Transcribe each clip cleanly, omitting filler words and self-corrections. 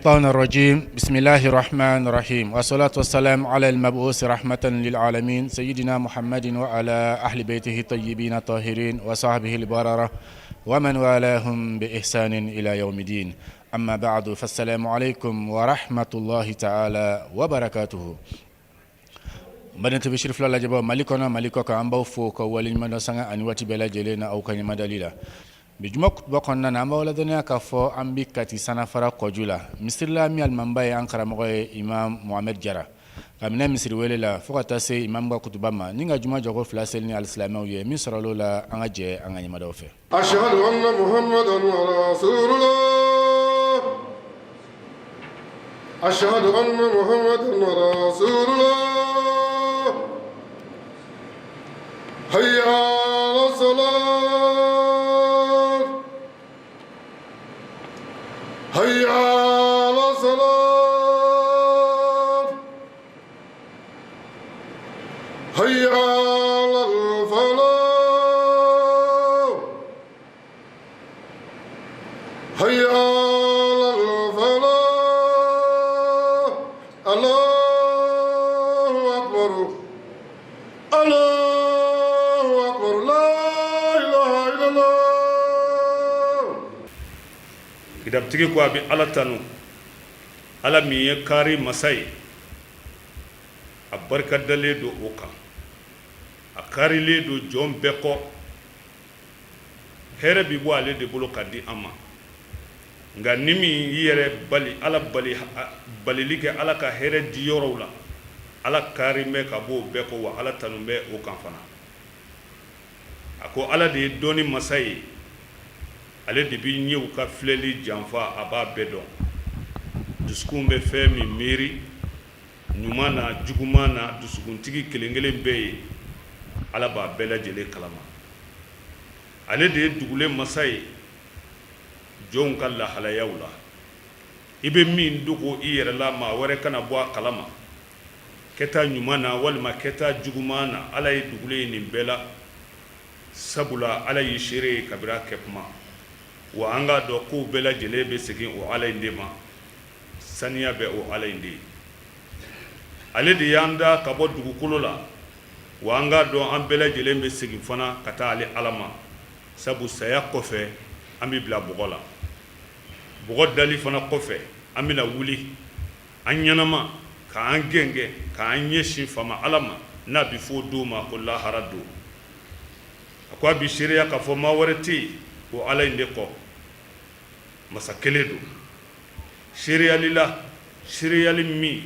الشيطان الرجيم بسم الله الرحمن الرحيم والصلاة والسلام على المبعوث رحمة للعالمين سيدنا محمد وعلى أهل بيته الطيبين الطاهرين وصحبه البررة ومن والاهم بإحسان إلى يوم الدين أما بعد فالسلام عليكم ورحمة الله تعالى وبركاته. Baden TV Sirifila lajɛbaaw, Mali kɔnɔ, Mali kɔ kan, an b'aw fo ka waleɲuman dɔn sanga ani waati bɛɛ lajɛlen na aw ka ɲɛmadali la. Bi juma kutuba kɔnɔna na, an b'aw ladɔnniya k'a fɔ an bi Kati Sanafara kɔju la, misiri la min alimamiba ye an karamɔgɔ ye, Imam Mohamed Jara. Ka minɛ misiri wele la fo ka taa se imam ka kutuba ma ni ka juma jɔko fila seli ni alisilamɛw ye, min sɔrɔl'o la, an ka jɛ an ka ɲɛmadaw fɛ. أشهد أن محمدا رسول الله أشهد أن محمدا رسول الله حي على الصلاة حي على الصلاة حي على الفلاح حي على الفلاح الله أكبر الله أكبر لا إله إلا الله. Kitabutigi ko a bɛ Ala tanu, Ala min ye kaari masa ye, a barika dalen don o kan, a kaarilen don jɔn bɛɛ kɔ. Hɛrɛ bɛ bɔ ale de bolo ka di an ma. Nka ni min y'i yɛrɛ bali Ala bali balili kɛ Ala ka hɛrɛ di yɔrɔw la, Ala kaari bɛ ka bɔ o bɛɛ kɔ, wa Ala tanu bɛ o kan fana. A ko Ala de ye dɔnni masa ye, ale de bɛ ɲɛw ka filɛli janfa, a b'a bɛɛ dɔn. Dusukun bɛ fɛn min miiri ɲuman na, juguman na, dusukuntigi kelen kelen bɛɛ ye, Ala b'a bɛɛ lajɛlen kalama. Ale de ye dugulen masa ye jɔnw ka lahalayaw la. I bɛ min dogo i yɛrɛ la, maa wɛrɛ kana bɔ a kalama, kɛta ɲuman na walima kɛta juguman na, Ala ye dugulen ye nin bɛɛ la, sabula Ala y'i seere ye kabiri a kɛ kuma. Wa an k'a dɔn kow bɛɛ lajɛlen bɛ segin o Ala in de ma. Saniya bɛ o Ala in de ye. Ale de y'an da ka bɔ dugukolo la, wa an k'a dɔn an bɛɛ lajɛlen bɛ segin fana ka taa ale Ala ma, sabu saya kɔfɛ an bɛ bila bɔgɔ la. Bɔgɔ dali fana kɔfɛ, an bɛna wuli an ɲɛnama k'an gɛngɛ k'an ɲɛsin fama Ala ma, n'a bɛ fɔ o don ma ko lahara don. A ko a bɛ seereya k'a fɔ maa wɛrɛ tɛ yen o Ala in de kɔ, masa kelen don seereyali la, seereyali min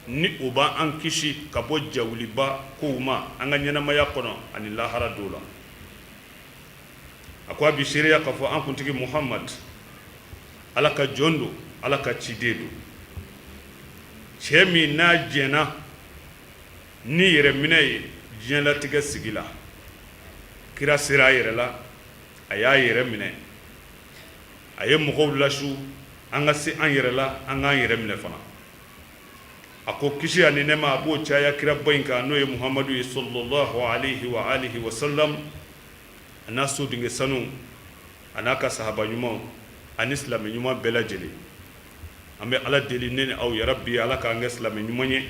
ni o b'an kisi ka bɔ jawuliba kow ma an ka ɲɛnamaya kɔnɔ ani lahara don la. A ko a bɛ seereya k'a fɔ an kuntigi Muhamad, Ala ka jɔn don, Ala ka ciden don, cɛ min n'a jɛnna ni yɛrɛminɛ ye diɲɛlatigɛ sigi la. Kira sera a yɛrɛ la, a y'a yɛrɛ minɛ, a ye mɔgɔw lasu an ka se an yɛrɛ la, an k'an yɛrɛ minɛ fana. A ko kisi ani nɛɛma, a b'o caya kiraba in kan, n'o ye Muhamadu ye, sallallahu alayhi wa alihi wa sallam, a n'a sodenkɛ sanu, a n'a ka sahaba ɲumanw ani silamɛ ɲuman bɛɛ lajɛlen. An bɛ Ala deli, ne ni aw, yarabi, Ala k'an kɛ silamɛ ɲuman ye.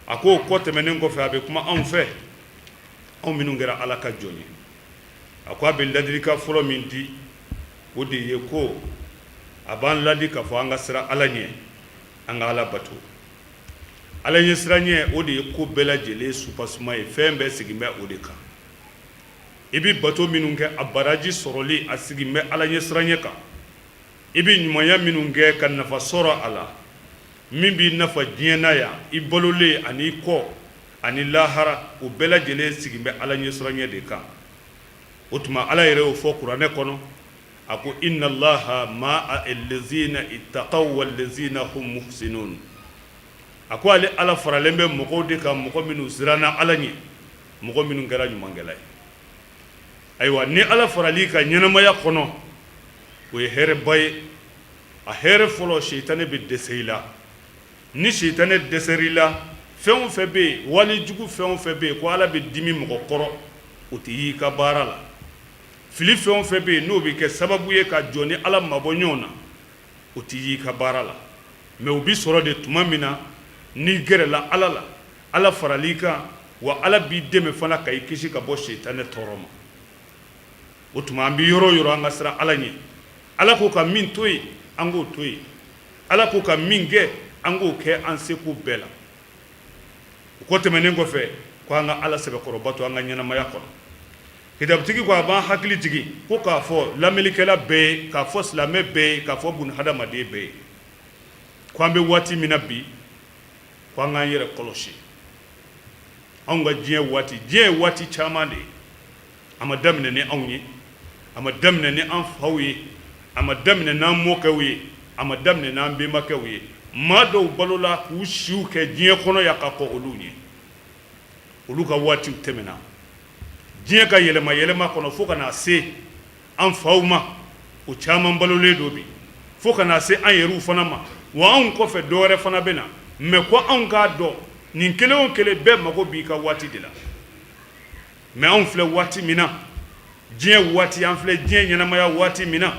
A ko o kɔ tɛmɛnen kɔfɛ, a bɛ kuma anw fɛ, anw minnu kɛra Ala ka jɔn ye. A ko a bɛ ladilikan fɔlɔ min di, o de ye ko a b'an ladi k'a fɔ an ka siran Ala ɲɛ, an ka Ala bato. Ala ɲɛ siran ɲɛ, o de ye ko bɛɛ lajɛlen supasuma ye. Fɛn bɛɛ sigin bɛ o de kan. I bɛ bato minnu kɛ, a baraji sɔrɔli, a sigin bɛ Ala ɲɛ siran ɲɛ kan. I bɛ ɲumanya minnu kɛ ka nafa sɔrɔ a la, min b'i nafa diɲɛ na yan, i balolen ani i kɔ ani lahara, o bɛɛ lajɛlen sigin bɛ Ala ɲɛ siran ɲɛ de kan. O tuma Ala yɛrɛ y'o fɔ kuranɛ kɔnɔ. A ko inna allaha ma'a allazina ittaqaw wallazina hum muhsinun. A ko ale Ala faralen bɛ mɔgɔw de kan, mɔgɔ minnu siranna Ala ɲɛ, mɔgɔ minnu kɛra ɲumankɛla ye. Ayiwa, ni Ala faral'i kan ɲɛnamaya kɔnɔ, o ye hɛrɛba ye. A hɛrɛ fɔlɔ, sitanɛ bɛ dɛsɛ i la. Ni sitanɛ dɛsɛr'i la, fɛn o fɛn bɛ yen, walejugu fɛn o fɛn bɛ yen ko Ala bɛ dimi mɔgɔ kɔrɔ, o tɛ y'i ka baara la. Fili fɛn o fɛn bɛ yen n'o bɛ kɛ sababu ye ka jɔn ni Ala mabɔ ɲɔgɔn na, o tɛ y'i ka baara la. Mais o bɛ sɔrɔ de tuma min na n'i gɛrɛla Ala la, Ala faral'i kan, wa Ala b'i dɛmɛ fana ka i kisi ka bɔ sitanɛ tɔɔrɔ ma. O tuma an bɛ yɔrɔ o yɔrɔ, an ka siran Ala ɲɛ. Ala ko ka min to yen, an k'o to yen. Ala ko ka min kɛ, an k'o kɛ an seko bɛɛ la. O kɔ tɛmɛnen kɔfɛ, ko an ka Ala sɛbɛkɔrɔ bato an ka ɲɛnamaya kɔnɔ. Kitabutigi ko a b'an hakili jigin ko k'a fɔ lamɛnnikɛla bɛɛ ye, k'a fɔ silamɛ bɛɛ ye, k'a fɔ bun hadamaden bɛɛ ye, ko an bɛ waati min na bi, ko an k'an yɛrɛ kɔlɔsi. Anw ka diɲɛ waati, diɲɛ ye waati caman de ye. A ma daminɛ ni anw ye, a ma daminɛ ni an faw ye, a ma daminɛ n'an mɔkɛw ye, a ma daminɛ n'an bɛnbakɛw ye. Maa dɔw balola k'u siw kɛ diɲɛ kɔnɔ yan ka kɔn olu ɲɛ. Olu ka waatiw tɛmɛna diɲɛ ka yɛlɛma yɛlɛma kɔnɔ fo ka na se an faw ma, o caman balolen don bi, fo ka na se an yɛrɛw fana ma. Wa anw kɔfɛ dɔ wɛrɛ fana bɛ na. Mais ko anw k'a dɔn, nin kelen o kelen bɛɛ mago b'i ka waati de la. Mais anw filɛ waati min na, diɲɛ waati, an filɛ diɲɛ ɲɛnamaya waati min na,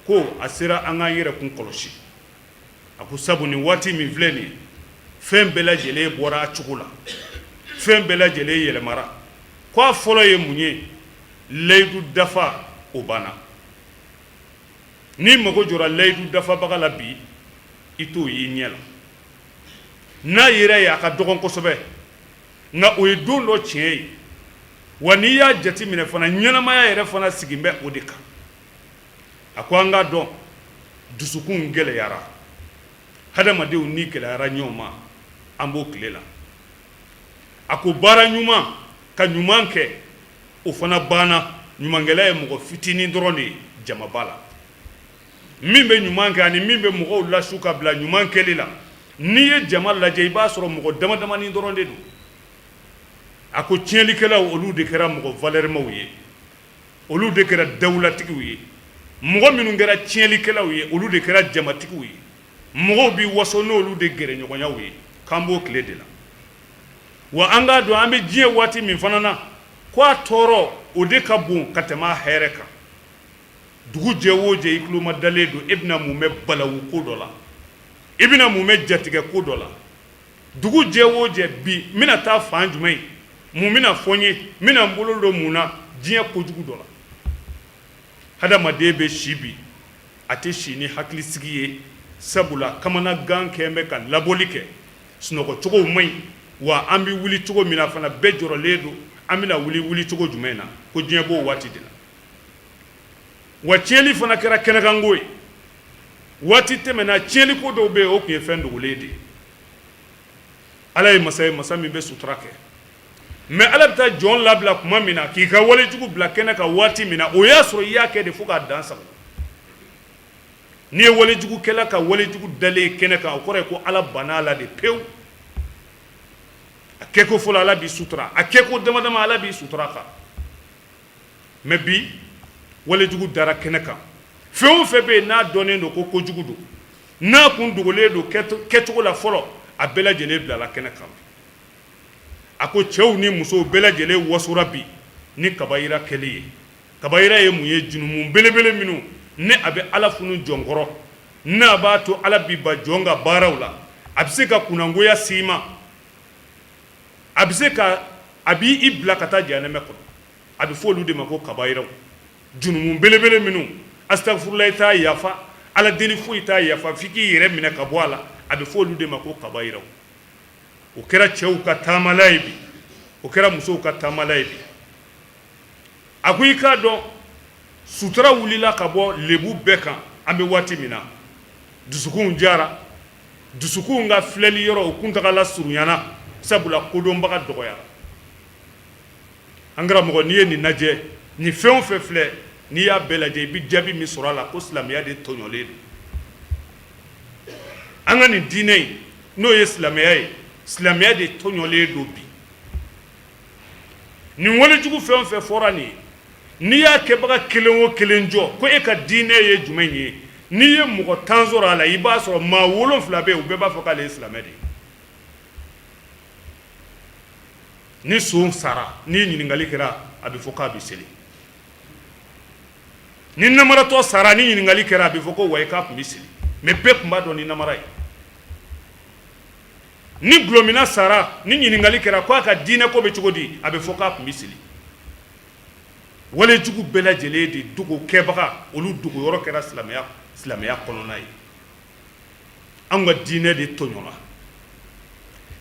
ko a sera an k'an yɛrɛ kun kɔlɔsi. A ko sabu nin waati min filɛ nin ye, fɛn bɛɛ lajɛlen bɔra a cogo la, fɛn bɛɛ lajɛlen yɛlɛmara. Ko a fɔlɔ ye mun ye? Layidu dafa, o banna. N'i mago jɔra layidu dafabaga la bi, i t'o y'i ɲɛ la. N'a yera ye, a ka dɔgɔn kosɛbɛ, nka o ye don dɔ tiɲɛ ye. Wa n'i y'a jate minɛ fana, ɲɛnamaya yɛrɛ fana sigin bɛ o de kan. A ko an k'a dɔn, dusukun gɛlɛyara, hadamadenw ni gɛlɛyara ɲɔgɔn ma, an b'o tile la. A ko baara ɲuman, ka ɲuman kɛ, o fana banna. Ɲumankɛla ye mɔgɔ fitinin dɔrɔn de ye jamaba la. Min bɛ ɲuman kɛ ani min bɛ mɔgɔw lasu ka bila ɲuman kɛli la, n'i ye jama lajɛ, i b'a sɔrɔ mɔgɔ dama damani dɔrɔn de don. A ko tiɲɛlikɛlaw, olu de kɛra mɔgɔ valɛrimaw ye, olu de kɛra dawulatigiw ye. Mɔgɔ minnu kɛra tiɲɛlikɛlaw ye, olu de kɛra jamatigiw ye. Mɔgɔw bɛ waso n'olu de gɛrɛɲɔgɔnyaw ye. K'an b'o tile de la. Wa an k'a dɔn, an bɛ diɲɛ waati min fana na, ko a tɔɔrɔ, o de ka bon ka tɛmɛ a hɛrɛ kan. Dugu jɛ o jɛ, i tuloma dalen don, e bɛna mun mɛn balawu ko dɔ la, i bɛna mun mɛn jatigɛ ko dɔ la. Dugu jɛ o jɛ bi, n bɛna taa fan jumɛn ye, mun bɛna fɔ n ye, n bɛna n bolo don mun na diɲɛ kojugu dɔ la. Hadamaden bɛ si bi, a tɛ si ni hakilisigi ye, sabula kamanagan kɛn bɛ ka labɔli kɛ, sunɔgɔcogow man ɲi, wa an bɛ wuli cogo min na fana, bɛɛ jɔrɔlen don an bɛna wuli wuli cogo jumɛn na. Ko diɲɛ b'o waati de la. Wa tiɲɛli fana kɛra kɛnɛkanko ye. Waati tɛmɛna, tiɲɛliko dɔw bɛ yen, o tun ye fɛn dogolen de ye. Ala ye masa ye, masa min bɛ sutura kɛ. Mais Ala bɛ taa jɔn labila tuma min na, k'i ka walejugu bila kɛnɛ kan waati min na, o y'a sɔrɔ i y'a kɛ de fo k'a dan sago. N'i ye walejugukɛla ka walejugu dalen ye kɛnɛ kan, o kɔrɔ ye ko Ala banna a la de pewu. A kɛko fɔlɔ, Ala b'i sutura. A kɛko dama dama, Ala b'i sutura kan. Mais bi, walejugu dara kɛnɛ kan. Fɛn o fɛn bɛ yen n'a dɔnnen don ko kojugu don, n'a kun dogolen don kɛcogo la fɔlɔ, a bɛɛ lajɛlen bilala kɛnɛ kan. A ko cɛw ni musow bɛɛ lajɛlen wasora bi ni kabayira kɛli ye. Kabayira ye mun ye? Junumu belebele minnu ni a bɛ Ala funu jɔn kɔrɔ, n'a b'a to Ala bi ban jɔn ka baaraw la, a bɛ se ka kunnangoya s'i ma, a bɛ se ka a b'i bila ka taa jahanɛmɛ kɔnɔ. A bɛ fɔ olu de ma ko kabayiraw, junumu belebele minnu astagfurulayi t'a yafa, Ala deli foyi t'a yafa, f'i k'i yɛrɛ minɛ ka bɔ a la, a bɛ fɔ olu de ma ko kabayiraw. O kɛra cɛw ka taamala ye bi, o kɛra musow ka taamala ye bi. A ko i k'a dɔn, sutura wulila ka bɔ lebu bɛɛ kan. An bɛ waati min na, dusukunw jara, dusukunw ka filɛli yɔrɔ o kuntagala surunyana, sabula kodɔnbaga dɔgɔyara. An karamɔgɔ, n'i ye nin lajɛ, nin fɛn o fɛn filɛ, n'i y'a bɛɛ lajɛ, i bɛ jaabi min sɔrɔ a la, ko silamɛya de tɔɲɔlen don. An ka nin diinɛ in, n'o ye silamɛya ye, silamɛya de tɔɲɔlen don bi. Nin walejugu fɛn o fɛn fɔra nin ye, n'i y'a kɛbaga kelen o kelen jɔ ko e ka diinɛ ye jumɛn ye, n'i ye mɔgɔ 10 sɔrɔ a la, i b'a sɔrɔ maa 7 bɛ yen, u bɛɛ b'a fɔ k'ale ye silamɛ de ye. Ni son sara, ni ɲininkali kɛra, a bɛ fɔ k'a bɛ seli. Ni namaratɔ sara, ni ɲininkali kɛra, a bɛ fɔ ko wayi, k'a tun bɛ seli. Mais bɛɛ tun b'a dɔn ni namara ye. Ni dɔlɔminna sara, ni ɲininkali kɛra ko a ka diinɛ ko bɛ cogo di, a bɛ fɔ k'a tun bɛ seli. Walejugu bɛɛ lajɛlen de dogo kɛbaga, olu dogoyɔrɔ kɛra silamɛya silamɛya kɔnɔna ye. Anw ka diinɛ de tɔɲɔna.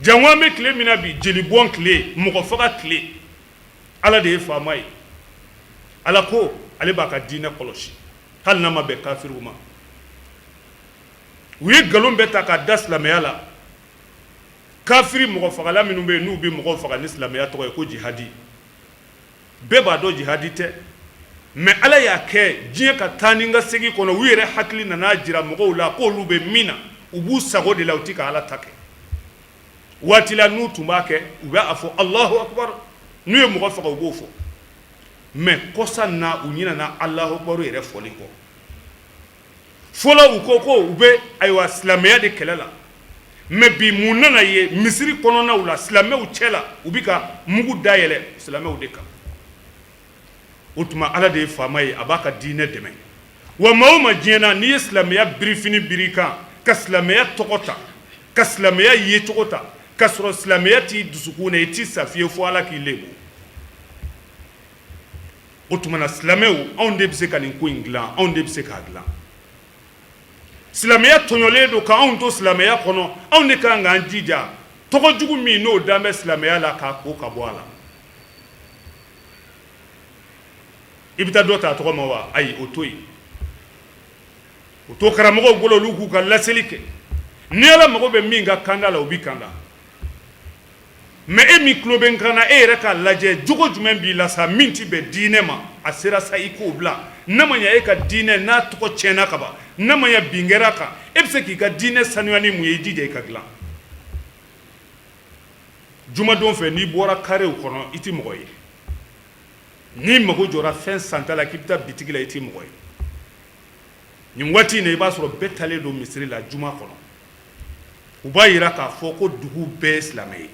Janko an bɛ tile min na bi, jelibɔn tile, mɔgɔ faga tile, Ala de ye faama ye. Ala ko ale b'a ka diinɛ kɔlɔsi hali n'a ma bɛn kafiriw ma. U ye nkalon bɛɛ ta k'a da silamɛya la. Kafiri mɔgɔ fagala minnu bɛ yen, n'u bɛ mɔgɔw faga ni silamɛya tɔgɔ ye ko jihadi, bɛɛ b'a dɔn jihadi tɛ, mais Ala y'a kɛ diɲɛ ka taa ni ka segin kɔnɔ, u yɛrɛ hakili nana jira mɔgɔw la k'olu bɛ min na, u b'u sago de la, u tɛ ka Ala ta kɛ. Waati la n'u tun b'a kɛ, u bɛ a fɔ Alahu akibaru, n'u ye mɔgɔ faga u b'o fɔ, mais kɔsa na u ɲinɛna Alahu akibaru yɛrɛ fɔli kɔ. Fɔlɔ u ko ko u bɛ ayiwa silamɛya de kɛlɛ la, mais bi mun nana ye misiri kɔnɔnaw la, silamɛw cɛ la, u bɛ ka mugu dayɛlɛ silamɛw de kan. O tuma Ala de ye faama ye, a b'a ka diinɛ dɛmɛ. Wa maa o maa diɲɛ na, n'i ye silamɛya birifini biri i kan, ka silamɛya tɔgɔ ta, ka silamɛya yecogo ta, ka sɔrɔ silamɛya t'i dusukun na, i t'i sa fiyewu fo Ala k'i lebu. O tuma na silamɛw, anw de bɛ se ka nin ko in dilan, anw de bɛ se k'a dilan. Silamɛya tɔɲɔlen don k'anw to silamɛya kɔnɔ, anw de ka kan k'an jija tɔgɔ jugu min n'o dan bɛ silamɛya la, k'a ko ka bɔ a la. I bɛ taa dɔ ta a tɔgɔ ma wa? Ayi, o to yen, o to karamɔgɔw bolo, olu k'u ka laseli kɛ. Ni Ala mago bɛ min ka kanda la, o bɛ kanda. Mais e min tulo bɛ n kan na, e yɛrɛ k'a lajɛ, jogo jumɛn b'i la sa min tɛ bɛn diinɛ ma? A sera sa i k'o bila. N'a ma ɲɛ e ka diinɛ n'a tɔgɔ tiɲɛna ka ban, n'a ma ɲɛ bin kɛra a kan, e bɛ se k'i ka diinɛ sanuya ni mun ye? I jija i ka dilan. Jumadon fɛ, n'i bɔra karew kɔnɔ, i tɛ mɔgɔ ye. N'i mago jɔra fɛn santa la k'i bɛ taa bitigi la, i tɛ mɔgɔ ye. Nin waati in na, i b'a sɔrɔ bɛɛ taalen don misiri la juma kɔnɔ. U b'a jira k'a fɔ ko dugu bɛɛ ye silamɛ ye,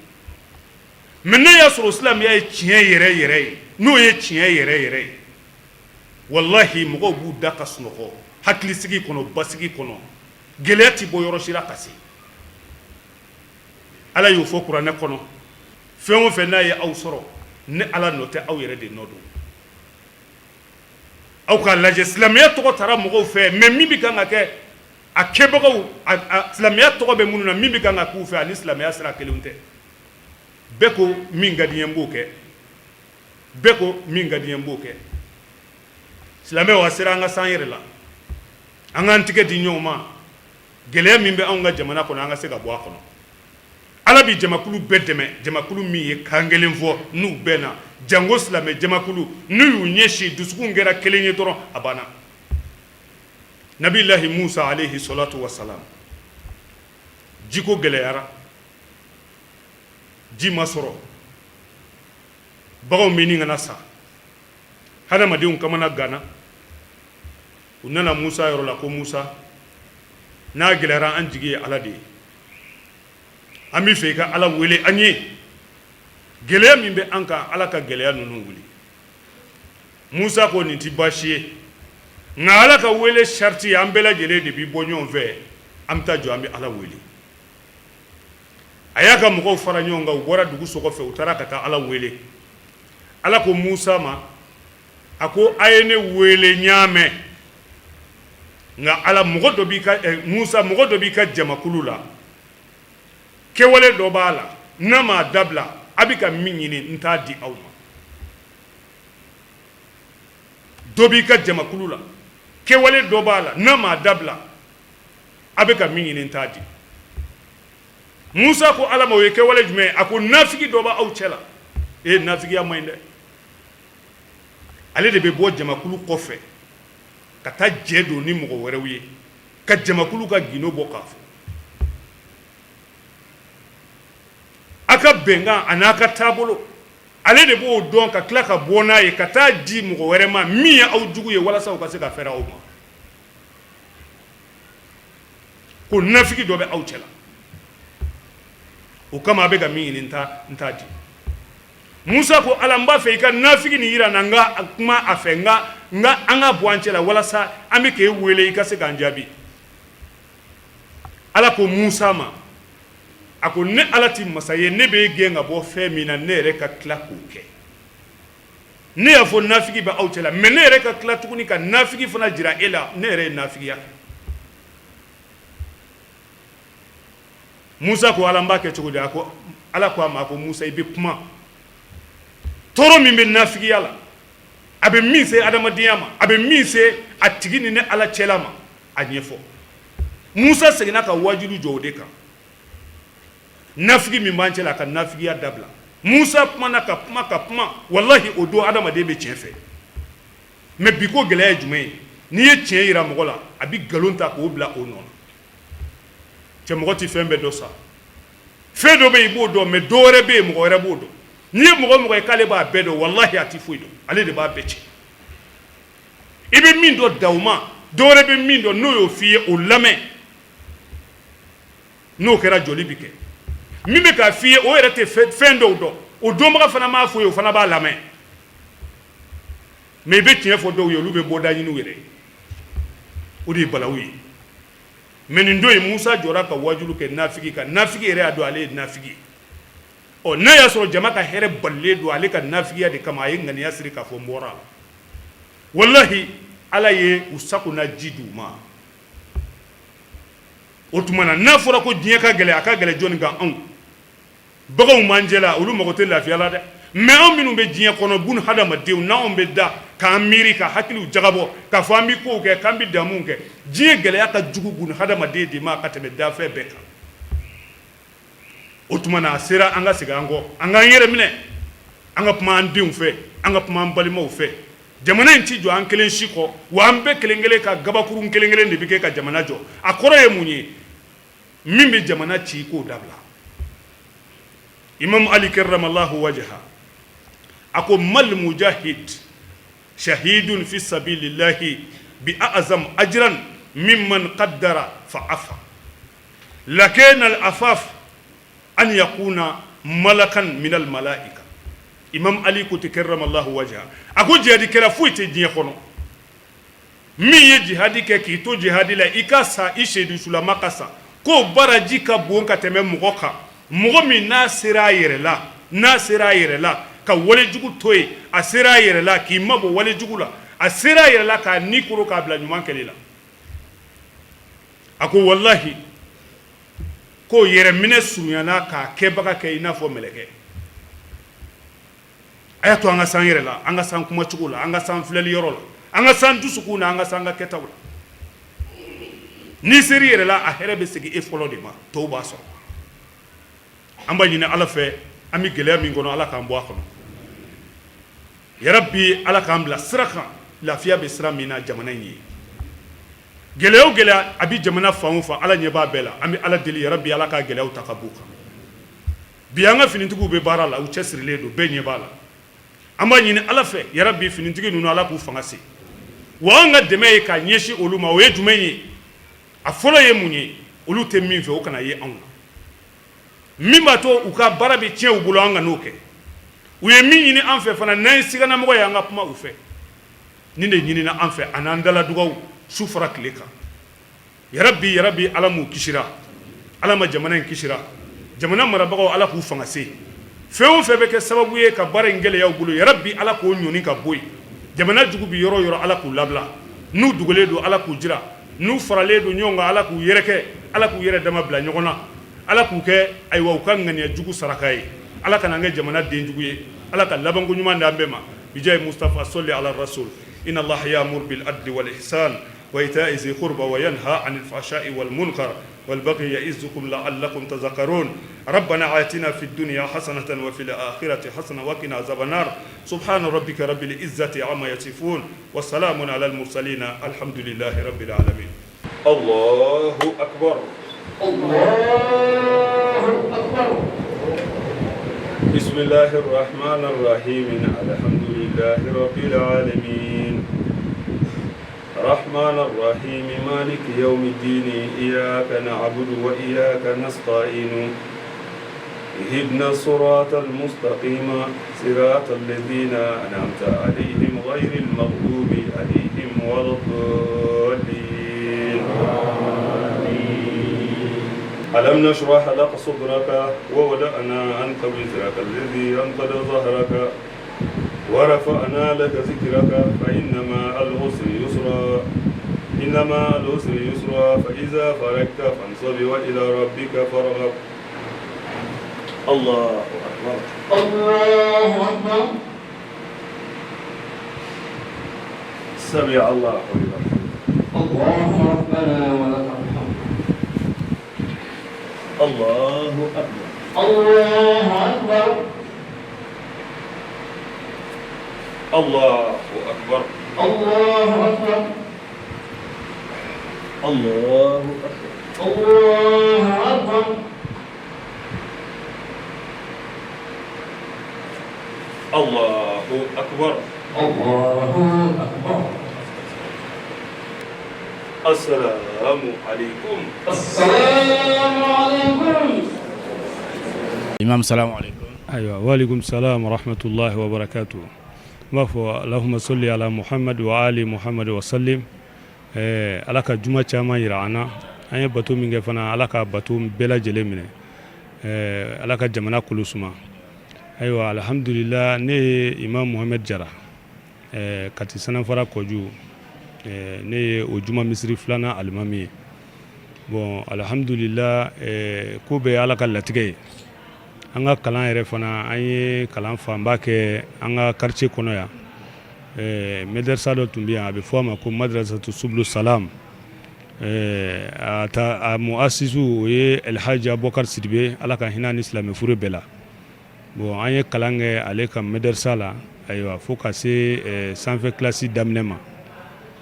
mais n'a y'a sɔrɔ silamɛya ye tiɲɛ yɛrɛ yɛrɛ ye, n'o ye tiɲɛ yɛrɛ yɛrɛ ye, walahi mɔgɔw b'u da ka sunɔgɔ hakilisigi kɔnɔ, basigi kɔnɔ, gɛlɛya tɛ bɔ yɔrɔ si la ka se. Ala y'o fɔ kuranɛ kɔnɔ, fɛn o fɛn n'a ye aw sɔrɔ, ne Ala nɔ tɛ, aw yɛrɛ de nɔ don. Aw k'a lajɛ, silamɛya tɔgɔ tara mɔgɔw fɛ, mais min bɛ kan ka kɛ a kɛbagaw, silamɛya tɔgɔ bɛ minnu na, min bɛ kan ka k'u fɛ, ani silamɛya sira kelen tɛ. Bɛɛ ko min ka di n ye n b'o kɛ, bɛɛ ko min ka di n ye n b'o kɛ. Silamɛw, a sera an ka s'an yɛrɛ la, an k'an tigɛ di ɲɔgɔn ma. Gɛlɛya min bɛ anw ka jamana kɔnɔ, an ka se ka bɔ a kɔnɔ. Ala bɛ jamakulu bɛɛ dɛmɛ, jamakulu min ye kan kelen fɔ n'u bɛnna, janko silamɛ jamakulu, n'u y'u ɲɛsin, dusukun kɛra kelen ye dɔrɔn, a banna. Nabilahi Musa alehi salatu wa salam, jiko gɛlɛyara, ji ma sɔrɔ, baganw bɛ ɲini ka na sa, hadamadenw kamana ganna. U nana Musa yɔrɔ la ko Musa, n'a gɛlɛyara, an jigi ye Ala de ye, an bɛ fɛ i ka Ala wele an ye, gɛlɛya min bɛ an kan, Ala ka gɛlɛya ninnu wuli. Musa ko nin tɛ baasi ye, nka Ala ka wele sariti, an bɛɛ lajɛlen de bɛ bɔ ɲɔgɔn fɛ, an bɛ taa jɔ, an bɛ Ala wele. A y'a ka mɔgɔw fara ɲɔgɔn kan, u bɔra dugu so kɔfɛ, u taara ka taa Ala wele. Ala ko Musa ma, a ko a ye ne wele, n y'a mɛn, nka Ala, mɔgɔ dɔ b'i ka Musa, mɔgɔ dɔ b'i ka jamakulu la, kɛwale dɔ b'a la, n'a m'a dabila, a bɛ ka min ɲini, n t'a di aw ma. Dɔ b'i ka jamakulu la, kɛwale dɔ b'a la, n'a m'a dabila, a bɛ ka min ɲini, n t'a di. Musa ko Ala ma, o ye kɛwale jumɛn ye? A ko nafigi dɔ b'aw cɛ la. Ee, nafigiya man ɲi dɛ. Ale de bɛ bɔ jamakulu kɔfɛ ka taa jɛ don ni mɔgɔ wɛrɛw ye ka jamakulu ka gindo bɔ k'a fɔ. A ka bɛnkan a n'a ka taabolo, ale de b'o dɔn ka tila ka bɔ n'a ye ka taa di mɔgɔ wɛrɛ ma min ye aw jugu ye, walasa u ka se ka fɛrɛ aw ma. Ko nafigi dɔ bɛ aw cɛ la, o kama a bɛ ka min ɲini, n t'a di. Musa ko Ala, n b'a fɛ i ka nafigi nin jira n na, n ka kuma a fɛ, n ka an ka bɔ an cɛ la, walasa an bɛ k'e wele, i ka se k'an jaabi. Ala ko Musa ma, A ko ne Ala tɛ masa ye, ne b'e gɛn ka bɔ fɛn min na, ne yɛrɛ ka tila k'o kɛ. Ne y'a fɔ nafigi bɛ aw cɛla, mais ne yɛrɛ ka tila tuguni ka nafigi fana jira e la, ne yɛrɛ ye nafigiya kɛ. Musa ko Ala, n b'a kɛ cogo di? A ko Ala ko a ma ko Musa, i bɛ kuma tɔɔrɔ min bɛ nafigiya la, a bɛ min se adamadenya ma, a bɛ min se a tigi ni ne Ala cɛla ma, a ɲɛfɔ. Musa seginna ka wajibi jɔ o de kan. Nafigi min b'an cɛla, a ka nafigiya dabila. Musa kumana ka kuma ka kuma, walahi o don adamaden bɛ tiɲɛ fɛ. Mais bi ko gɛlɛya ye jumɛn ye? N'i ye tiɲɛ jira mɔgɔ la, a bɛ nkalon ta k'o bila o nɔ na. Cɛ, mɔgɔ tɛ fɛn bɛɛ dɔn sa. Fɛn dɔ bɛ yen, i b'o dɔn, mais dɔ wɛrɛ bɛ yen, mɔgɔ wɛrɛ b'o dɔn. N'i ye mɔgɔ mɔgɔ ye k'ale b'a bɛɛ dɔn, walahi a tɛ foyi dɔn, ale de b'a bɛɛ cɛ. I bɛ min dɔn, dan o ma. Dɔ wɛrɛ bɛ min dɔn, n'o y'o f'i ye, o lamɛn. N'o kɛra, jɔli bɛ kɛ. Min bɛ k'a f'i ye, o yɛrɛ tɛ fɛn dɔw dɔn, o dɔnbaga fana m'a fɔ ye, o fana b'a lamɛn. Mais i bɛ tiɲɛ fɔ dɔw ye, olu bɛ bɔda ɲini u yɛrɛ ye. O de ye balawu ye. Mais nin don in, Musa jɔra ka wajulu kɛ nafigi kan. Nafigi yɛrɛ y'a dɔn ale ye nafigi ye. Ɔ, n'a y'a sɔrɔ jama ka hɛrɛ balilen don ale ka nafigiya de kama, a ye ŋaniya siri k'a fɔ n bɔra a la. Walahi Ala ye u sakona ji d'u ma. O tuma na, n'a fɔra ko diɲɛ ka gɛlɛn, a ka gɛlɛn jɔnni kan? Anw. Baganw b'an cɛla, olu mago tɛ lafiya la dɛ. Mais anw minnu bɛ diɲɛ kɔnɔ, bun hadamadenw, n'anw bɛ da k'an miiri, ka hakiliw jagabɔ, k'a fɔ an bɛ kow kɛ, k'an bɛ damuw kɛ, diɲɛ gɛlɛya ka jugu bun hadamaden de ma ka tɛmɛ dafɛn bɛɛ kan. O tuma na, a sera an ka segin an kɔ, an k'an yɛrɛ minɛ, an ka kuma an denw fɛ, an ka kuma an balimaw fɛ. Jamana in ti jɔ an kelen si kɔ, wa an bɛɛ kelen kelen ka gabakurun kelen kelen de bɛ kɛ ka jamana jɔ. A kɔrɔ ye mun ye? Min bɛ jamana ci, k'o dabila. Imam Ali karramallahu wajha a ko mal mujahid shahidun fi sabilillahi bi a'zam ajran mimman qaddara fa afa lakana al afaf an yakuna malakan min al malaika. Imam Ali ko ten karramallahu wajha, a ko jihadikɛla foyi tɛ diɲɛ kɔnɔ min ye jihadi kɛ k'i to jihadi la, i ka sa, i seyidusulama ka sa, k'o baraji ka bon ka tɛmɛ mɔgɔ kan, mɔgɔ min n'a sera a yɛrɛ la, n'a sera a yɛrɛ la ka walejugu to yen, a sera a yɛrɛ la k'i mabɔ walejugu la, a sera a yɛrɛ la k'a ni koro k'a bila ɲuman kɛli la. A ko walahi k'o yɛrɛminɛ surunyana k'a kɛbaga kɛ i n'a fɔ mɛlɛkɛ. A y'a to an ka s'an yɛrɛ la, an ka s'an kumacogo la, an ka s'an filɛli yɔrɔ la, an ka s'an dusukun na, an ka s'an ka kɛtaw la. N'i ser'i yɛrɛ la, a hɛrɛ bɛ segin e fɔlɔ de ma, tɔw b'a sɔrɔ. An b'a ɲini Ala fɛ, an bɛ gɛlɛya min kɔnɔ, Ala k'an bɔ a kɔnɔ. Yarabi, Ala k'an bila sira kan, lafiya bɛ sira min na jamana in ye. Gɛlɛya o gɛlɛya a bɛ jamana fan o fan, Ala ɲɛ b'a bɛɛ la. An bɛ Ala deli, yarabi, Ala ka gɛlɛyaw ta ka b'u kan. Bi an ka finitigiw bɛ baara la, u cɛsirilen don, bɛɛ ɲɛ b'a la. An b'a ɲini Ala fɛ, yarabi, finitigi ninnu, Ala k'u fanga se. Wa an ka dɛmɛ ye k'a ɲɛsin olu ma, o ye jumɛn ye? A fɔlɔ ye mun ye? Olu tɛ min fɛ, o kana ye anw na. Min b'a to u ka baara bɛ tiɲɛ u bolo, an ka n'o kɛ. U ye min ɲini an fɛ fana, n'an ye siganamɔgɔ ye, an ka kuma u fɛ. Nin de ɲinina an fɛ, an'an daladugaw su fara tile kan. Yarabi, yarabi, Ala m'u kisira, Ala ma jamana in kisira. Jamana marabagaw, Ala k'u fanga se. Fɛn o fɛn bɛ kɛ sababu ye ka baara in gɛlɛya u bolo, yarabi, Ala k'o ɲɔni ka bɔ yen. Jamana jugu bɛ yɔrɔ o yɔrɔ, Ala k'u labila. N'u dogolen don, Ala k'u jira. N'u faralen don ɲɔgɔn kan, Ala k'u yɛrɛkɛ, Ala k'u yɛrɛ dama bila ɲɔgɔn na. Ala k'u kɛ ayiwa u ka ŋaniya jugu saraka ye. Ala kana an kɛ jamana den jugu ye. Ala ka labanko ɲuman d'an bɛɛ ma. Bijahi Mustafa sɔli ala rasul inna Allaha ya'muru bil adli wal ihsan wa ita'i zi qurba wa yanha 'anil fahsha'i wal munkar wal baghi ya'izukum la'allakum tadhakkarun. Rabbana atina fid dunya hasanatan wa fil akhirati hasanatan wa qina azaban nar. Subhana rabbika rabbil izzati amma yasifun wa salamun alal mursalin. Alhamdulillahi rabbil alamin. Allahu akbar. Allahu akbar. Bismillahir rahmanir rahim. Alhamdulillahi rabbil alamin. Rahman rahim maliki yawmiddin iyyaka na'budu wa iyyaka nasta'in. Ihdina siratal mustaqim siratal ladzina an'amta alayhim ghayril maghdubi alayhim waladdallin. ألم نشرح لك صدرك ووضعنا عنك وزرك الذي أنقض ظهرك ورفعنا لك ذكرك فإن مع العسر يسرا إن مع العسر يسرا فإذا فرغت فانصب وإلى ربك فارغب الله أكبر الله أكبر سمع الله لمن حمده اللهم ربنا ولك الحمد الله أكبر الله أكبر الله أكبر الله أكبر الله أكبر الله أكبر الله أكبر الله أكبر السلام عليكم السلام عليكم Imam salamu alaikum. Ayiwa waaleykum salam wa rahmatullahi wa barakatuh n b'a fɔ allahumma salli ala muhammad wa ali muhammad wa sallim ala ka juma caman yira an na an ye bato min kɛ fana ala ka bato bɛɛ lajɛlen minɛ ala ka jamana kolo suma ayiwa alhamdulillah ne ye imam muhammad jara kati sanafara kɔju ne ye o juma misiri filanan alimami ye bon alhamdulillah ko bɛɛ ye ala ka latigɛ ye an ka kalan yɛrɛ fana an ye kalan fanba kɛ an ka quartier kɔnɔ yan mɛdɛrisa dɔ tun bɛ yan a bɛ fɔ a ma ko madrasatu subulu salam a ta a muasisu o ye alhaji abubakar sidibe ala ka hinɛ ni silamɛ fure bɛɛ la bon an ye kalan kɛ ale ka mɛdɛrisa la ayiwa fo ka se sanfɛ kilasi daminɛ ma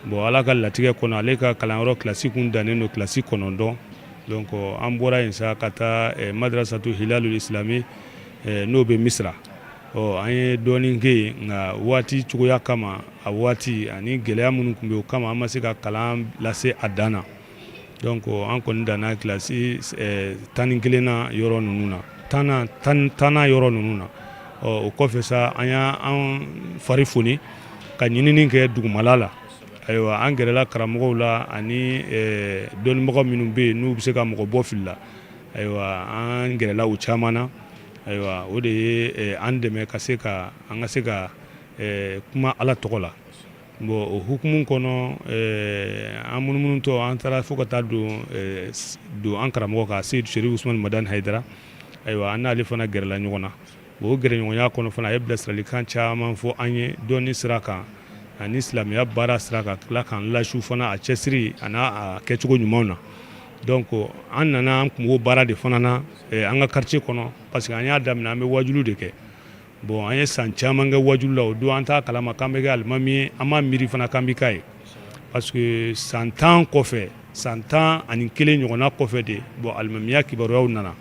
bon ala ka latigɛ kɔnɔ ale ka kalanyɔrɔ kilasi kun dannen don kilasi 9 donc an bɔra yen sa ka taa madrasatu hilalul islami n'o bɛ misira ɔ an ye dɔɔnin kɛ yen nka waati cogoya kama a waati ani gɛlɛya minnu tun bɛ o kama an ma se ka kalan lase a dan na donc an kɔni danna kilasi 11nan yɔrɔ ninnu na 10nan yɔrɔ ninnu na ɔ o kɔfɛ sa an y'an fari foni ka ɲinini kɛ dugumala la ayiwa an gɛrɛla karamɔgɔw la ani dɔnnibagaw minnu bɛ yen n'u bɛ se ka mɔgɔ bɔ fili la ayiwa an gɛrɛla u caman na ayiwa o de ye an dɛmɛ ka se ka an ka se ka kuma ala tɔgɔ la bon o hukumu kɔnɔ an munumunutɔ an taara fo ka taa don an karamɔgɔ kan Seyidu Serifu Usumani Madani Hayidara ayiwa an n'ale fana gɛrɛla ɲɔgɔn na o gɛrɛɲɔgɔnya kɔnɔ fana a ye bilasiralikan caman fɔ an ye dɔnni sira kan ani silamɛya baara sira kan tila k'an lasu fana a cɛsiri a n'a kɛcogo ɲumanw na donc an nana an tun b'o baara de fana na an ka quartier kɔnɔ parce que an y'a daminɛ an bɛ wajulu de kɛ bon an ye san caman kɛ wajulu la o don an t'a kalama k'an bɛ kɛ alimami ye an m'a miiri fana k'an bɛ k'a ye parce que san 10 kɔfɛ san 11 ɲɔgɔnna kɔfɛ de bon alimamiya kibaruyaw nana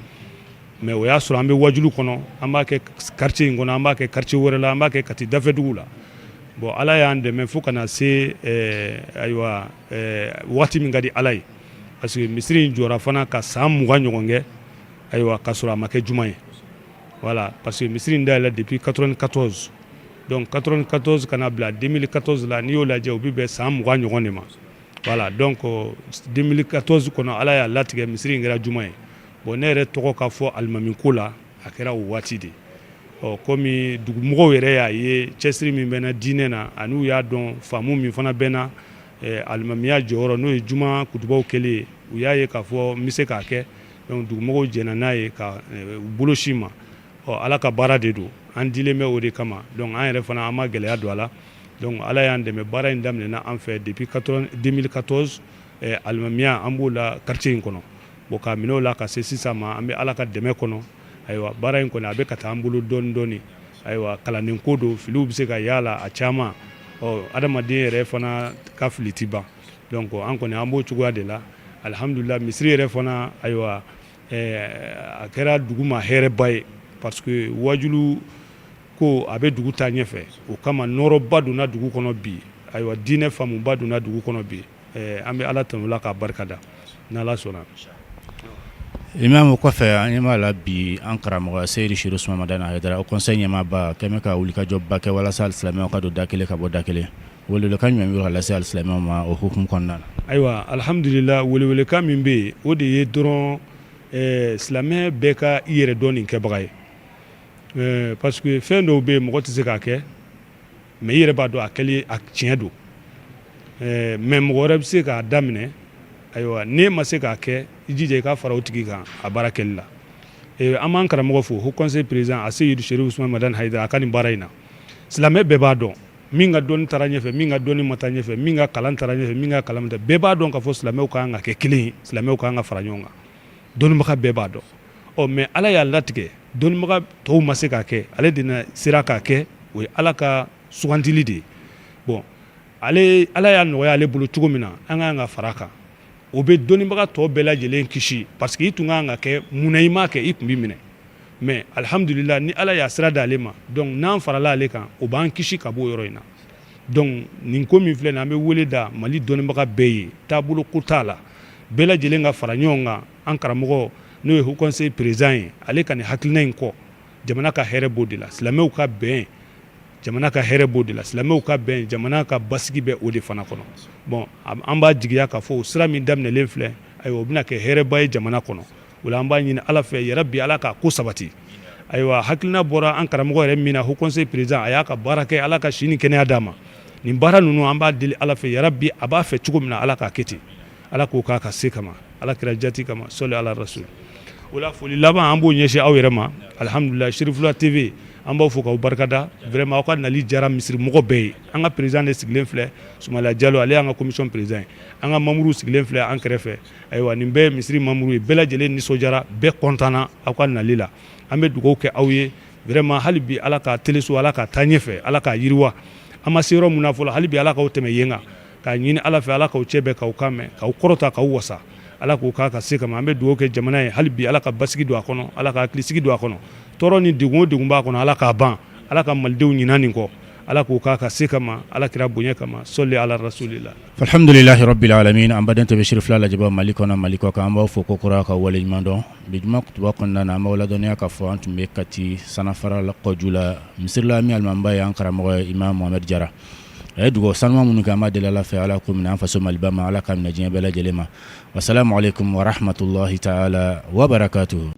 mais o y'a sɔrɔ an bɛ wajulu kɔnɔ an b'a kɛ quartier in kɔnɔ an b'a kɛ quartier wɛrɛ la an b'a kɛ Kati dafɛdugu la bon ala y'an dɛmɛ fo ka na se ayiwa waati min ka di ala ye parce que misiri in jɔra fana ka san 20 ɲɔgɔn kɛ ayiwa k'a sɔrɔ a ma kɛ juma ye voilà parce que misiri in dayɛlɛ depuis 94 donc 94 ka na bila 2014 la n'i y'o lajɛ o bɛ bɛn san 20 ɲɔgɔn de ma voilà donc 2014 kɔnɔ ala y'a latigɛ misiri in kɛra juma ye bon ne yɛrɛ tɔgɔ ka fɔ alimami ko la a kɛra o waati de ɔ komi dugumɔgɔw yɛrɛ y'a ye cɛsiri min bɛ n na diinɛ na ani u y'a dɔn faamu min fana bɛ n na alimamiya jɔyɔrɔ n'o ye juma kutubaw kɛli ye u y'a ye k'a fɔ n bɛ se k'a kɛ donc dugumɔgɔw jɛnna n'a ye ka u bolo sin ma ɔ ala ka baara de don an dilen bɛ o de kama donc an yɛrɛ fana an ma gɛlɛya don a la donc ala y'an dɛmɛ baara in daminɛna an fɛ depuis 2014 alimamiya an b'o la quartier in kɔnɔ bon k'a minɛ o la ka se sisan ma an bɛ ala ka dɛmɛ kɔnɔ ayiwa baara in kɔni a bɛ ka taa an bolo dɔɔni dɔɔni ayiwa kalanden ko don filiw bɛ se ka y'a la a caman ɔ adamaden yɛrɛ fana ka fili tɛ ban donc an kɔni an b'o cogoya de la alihamdulila misiri yɛrɛ fana ayiwa a kɛra dugu ma hɛrɛba ye parce que wajulu ko a bɛ dugu taa ɲɛfɛ o kama nɔrɔba donna dugu kɔnɔ bi ayiwa diinɛ faamuba donna dugu kɔnɔ bi an bɛ ala tanu la k'a barika da n'ala sɔnna. Imam o kɔfɛ an ɲɛ b'a la bi an karamɔgɔ Seyidi Serifu Usumani Madani Hayidara haut conseil ɲɛmaaba kɛmɛ ka wulikajɔba kɛ walasa alisilamɛw ka don da kelen ka bɔ da kelen welewelekan jumɛn bɛ ka lase alisilamɛw ma o hukumu kɔnɔna na. Ayiwa alihamdulila welewelekan min bɛ yen o de ye dɔrɔn Silamɛ bɛɛ ka i yɛrɛ dɔn nin kɛbaga ye, parce que fɛn dɔw bɛ yen, mɔgɔ tɛ se k'a kɛ, mais i yɛrɛ b'a dɔn a kɛli a tiɲɛ don, mais mɔgɔ wɛrɛ bɛ se k'a daminɛ. Ayiwa, n'e ma se k'a kɛ, i jija i ka fara o tigi kan a baara kɛli la. An b'an karamɔgɔ fo, Haut Conseil président Aseyidu Serifu Usumani Madani Hayidara, a ka nin baara in na. Silamɛ bɛɛ b'a dɔn, min ka dɔnni taara ɲɛfɛ, min ka dɔnni ma taa ɲɛfɛ, min ka kalan taara ɲɛfɛ, min ka kalan ma taa, bɛɛ b'a dɔn k'a fɔ silamɛw ka kan ka kɛ kelen ye, silamɛw ka kan ka fara ɲɔgɔn kan. Dɔnnibaga bɛɛ b'a dɔn. Ɔ, mais Ala y'a latigɛ, dɔnnibaga tɔw ma se k'a kɛ, ale de sera k'a kɛ. O ye Ala ka sugandili de ye. Bon, ale Ala y'a nɔgɔya ale bolo cogo min na, an ka kan ka fara kan. O bɛ dɔnnibaga tɔ bɛɛ lajɛlen kisi, parce que i tun ka kan ka kɛ, munna i m'a kɛ? I tun bɛ minɛ. Mais alihamdulila, ni Ala y'a sira d'ale ma, donc n'an farala ale kan, o b'an kisi ka bɔ o yɔrɔ in na. Donc nin ko min filɛ nin, an bɛ wele da Mali dɔnnibaga bɛɛ ye, taabolo ko t'a la, bɛɛ lajɛlen ka fara ɲɔgɔn kan an karamɔgɔ, n'o ye Haut Conseil président ye, ale ka nin hakilina in kɔ. Jamana ka hɛrɛ b'o de la, silamɛw ka bɛn, jamana ka hɛrɛ b'o de la, silamɛw ka bɛn, jamana ka basigi bɛ o de fana kɔnɔ. Bon, an b'a jigiya k'a fɔ o sira min daminɛlen filɛ, ayiwa, o bɛna kɛ hɛrɛba ye jamana kɔnɔ. O la, an b'a ɲini Ala fɛ, yarabi, Ala k'a ko sabati. Ayiwa, hakilina bɔra an karamɔgɔ yɛrɛ min na, Haut Conseil président, a y'a ka baara kɛ, Ala ka si ni kɛnɛya d'a ma. Nin baara ninnu, an b'a deli Ala fɛ, yarabi, a b'a fɛ cogo min na, Ala k'a kɛ ten, Ala k'o k'a ka se kama, Ala kira jati kama, sɔli ala rasul. O la, foli laban, an b'o ɲɛsin aw yɛrɛ ma. Alihamdulila, Serifula TV, an b'aw fo k'aw barikada. Vraiment, aw ka nali diyara misiri mɔgɔ bɛɛ ye. An ka président de sigilen filɛ, Sumala Jalo, ale y'an ka commission président ye. An ka membre sigilen filɛ an kɛrɛfɛ. Ayiwa, nin bɛɛ ye misiri membre ye. Bɛɛ lajɛlen nisɔndiyara, bɛɛ kɔntanna aw ka nali la. An bɛ dugawu kɛ aw ye vraiment. Hali bi, Ala ka teleso, Ala ka taa ɲɛfɛ, Ala k'a yiriwa. An ma se yɔrɔ min na fɔlɔ, hali bi, Ala k'aw tɛmɛ yen kan. K'a ɲini Ala fɛ, Ala k'aw cɛ bɛn, k'aw kan mɛn, k'aw kɔrɔta, k'aw wasa, Ala k'o k'a ka se kama. An bɛ dugawu kɛ jamana ye hali bi, Ala ka basigi don a kɔnɔ, Ala ka hakilisigi don a kɔnɔ. Tɔɔrɔ ni degun o degun b'a kɔnɔ, Ala k'a ban, Ala ka malidenw ɲina nin kɔ, Ala k'o k'a ka se kama, Ala kira bonya kama, sɔli ala rasulila. Alhamdulilahi rabbil alamin. An baden tɛ bɛ Serifula lajɛba, Mali kɔnɔ, Mali kɔ kan, an b'aw fo kokura ka waleɲuman dɔn. Bi juma kutuba kɔnɔna na, an b'aw ladɔnniya k'a fɔ an tun bɛ Kati Sanafara kɔju la, misiri la min alimamiba ye an karamɔgɔ ye, Imam Mohamed Jara. A ye dugawu sanuma minnu kɛ, an b'a deli Ala fɛ, Ala k'o minɛ an faso Maliba ma, Ala k'a minɛ diɲɛ bɛɛ lajɛlen ma. Wasalamu aleykum warahmatulahi taala wabarakatuhu.